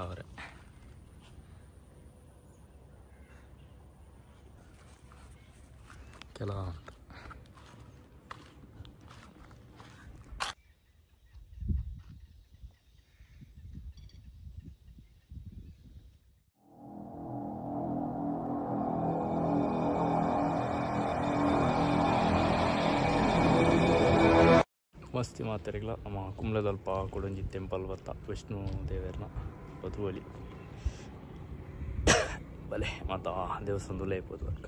ತಾವರೆ ಕೆಲ ಮಸ್ತಿ ಮಾತೆರೆಗ್ಲ ನಮ್ಮ ಕುಂಬ್ಳದಲ್ಪ ಕೊಡಂಜಿ ಟೆಂಪಲ್ ಬತ್ತ ವಿಷ್ಣು ದೇವೆರ್ನ ಬದುವಲಿ ಬಲೆ ಮಾತ ದೇವಸ್ಥಾನದಲ್ಲೇ ಇಪ್ಪದು ಅಕ್ಕ.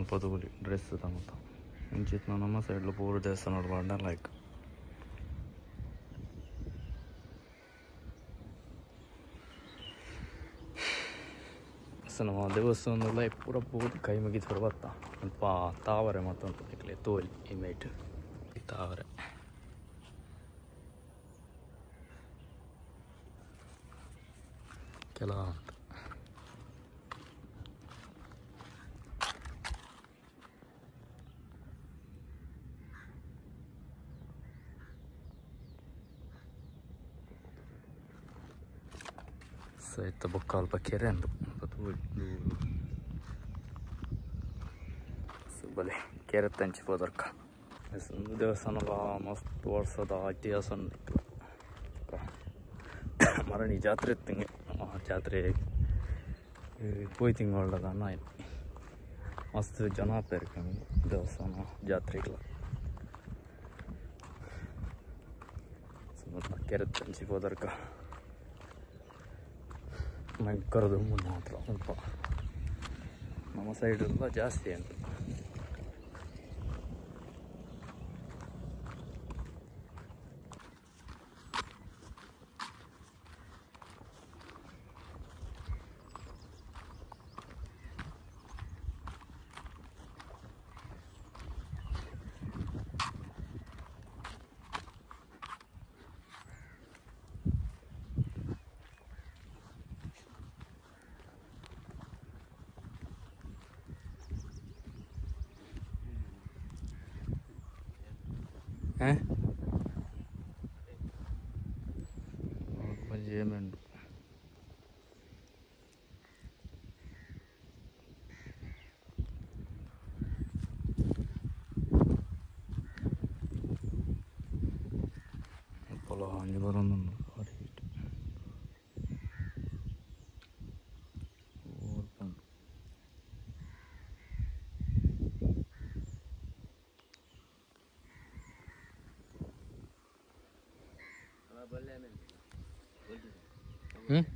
ಪದುಗುಲಿ ಡ್ರೆಸ್ ತಮತ ಮುಂಚಿತ ನಮ್ಮ ಸೈಡ್ಲು ಪೂರ ದೇವಸ್ಥಾನ ಪಾಂಡ ಲೈಕ್ ನಮ್ಮ ದೇವಸ್ಥಾನದಲ್ಲ ಪೂರ ಪೂರ ಕೈ ಮುಗಿದು ಪೂರ ಬತ್ತ ಅಲ್ಪ ತಾವರೆ ಮತ್ತೊಂದು ಇಕ್ಲೆ ತೋಲಿ ಇಮೇಟ್ ತಾವರೆ ಕೆಲ ಸಹಿತ ಬೊಕ್ಕ ಅಲ್ಪ ಕೆರೆ ಅಂದು ಬಲೆ ಕೆರೆ ತಂಚಿ ಪೋದರ್ಕ ದೇವಸ್ಥಾನಲ ಮಸ್ತ್ ವರ್ಷದ ಇತಿಹಾಸ ಮರಣಿ ಜಾತ್ರೆ ಇತ್ತಂಗೆ ಜಾತ್ರೆ ಪೋಯ್ ತಿಂಗಳದ ಅನ್ನ ಮಸ್ತ್ ಜನ ಪೇರ್ಕಂಗೆ ದೇವಸ್ಥಾನ ಜಾತ್ರೆಗಳ ಕೆರೆ ತಂಚಿ ಪೋದರ್ಕ ಭಯಂಕರದ ಮಾತ್ರ ಸ್ವಲ್ಪ ನಮ್ಮ ಸೈಡೆಲ್ಲ ಜಾಸ್ತಿ ಅಂತ. ಒಂಜಿ ಉಂಟು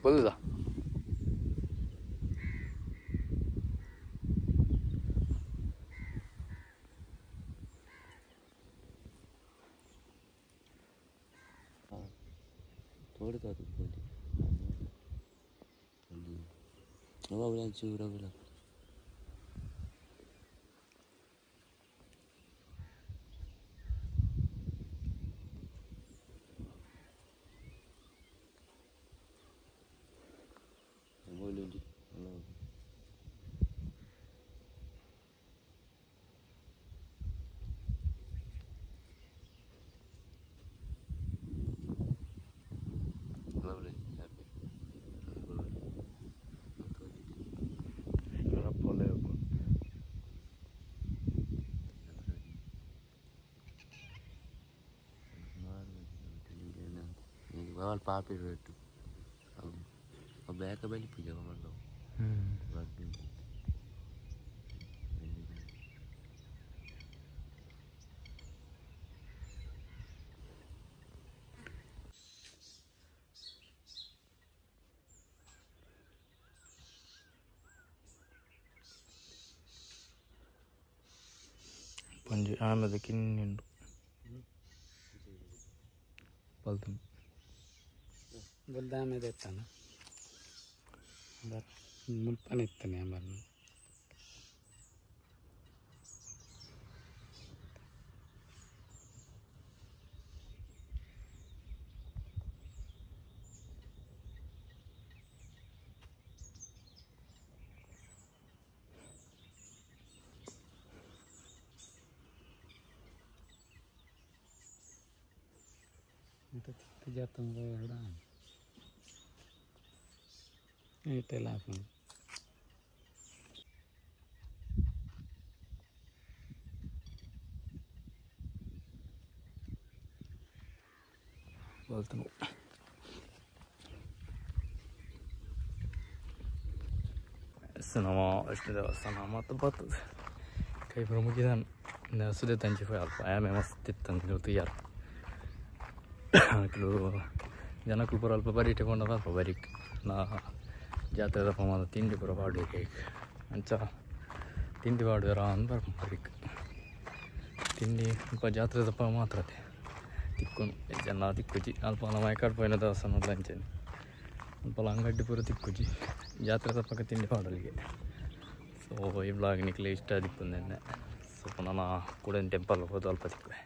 ಬೊಲ್ದ ಪಾಪಿ ರೇಟು ಬ್ಯಾಕ ಬಲಿ ಪೂಜೆ ಮಂಡೋ ಪಂಜಿ ಆಮೇಲೆ ಕಿನ್ನಿಂಡು ಬಲ್ತು ಬುಲ್ದಾಮೆ ದೆತ್ತಾನ ಮುಲ್ಪನೆ ಇತ್ತಾನೆ ಅಂಬರ್ನ ಜಾತಂಗ ಇಟ್ಟೆಲ್ಲ ಹಾಕೊಂಡು ಬಲ್ತನು ನಮ್ಮ ಅಷ್ಟು ದೇವಸ್ಥಾನ ಮತ್ತು ಬರ್ತದೆ ಕೈ ಪೂರ ಮುಗಿದಾನ ಸುದೆ ತಂಚಿ ಫೋಯ್ ಅಲ್ಪ ಆಮೆ ಮಸ್ತ್ ಇತ್ತಂದು ತುಯ್ಯಾರ ಕೆಲವು ಜನಕ್ಕೂ ಪೂರ ಅಲ್ಪ ಬರೀಟೆ ಪೋಂಡ ಅಲ್ಪ ಬರೀಕ್ ನಾ ಜಾತ್ರೆದ ಪಮಾದ ತಿಂಡಿ ಪೂರ ಪಾಡ್ಬೇಕು ಅಂಚ ತಿಂಡಿ ಪಾಡುವೆರ ಅಂದ್ ಬರ್ಪ ಬರೀಕ್ ತಿಂಡಿ ಅಲ್ಪ ಜಾತ್ರೆದಪ್ಪ ಮಾತ್ರ ತಿಕ್ಕೊಂಡು ಜನ ತಿಕ್ಕುಜಿ ಅಲ್ಪ ನಮ್ಮ ಮೈಕಾಡ್ ಪೋಯಿನ ದೇವಸ್ಥಾನ ಅಂಚೆನೆ ಅಲ್ಪ ಅಂಗಡಿ ಪೂರ ತಿಕ್ಕುಜಿ ಜಾತ್ರೆ ತಪ್ಪಕ ತಿಂಡಿ ಪಾಡಲಿಗೆ. ಸೊ ಈ ಬ್ಲಾಗ್ ನಿಕ್ಲೆ ಇಷ್ಟ ಆದಿಪ್ಪು ನೆನ್ನೆ. ಸೊ ನಾನು ಕೂಡ ಟೆಂಪಲ್ ಹೋದ ಅಲ್ಪ ತಿಕ್ಕುವೆ.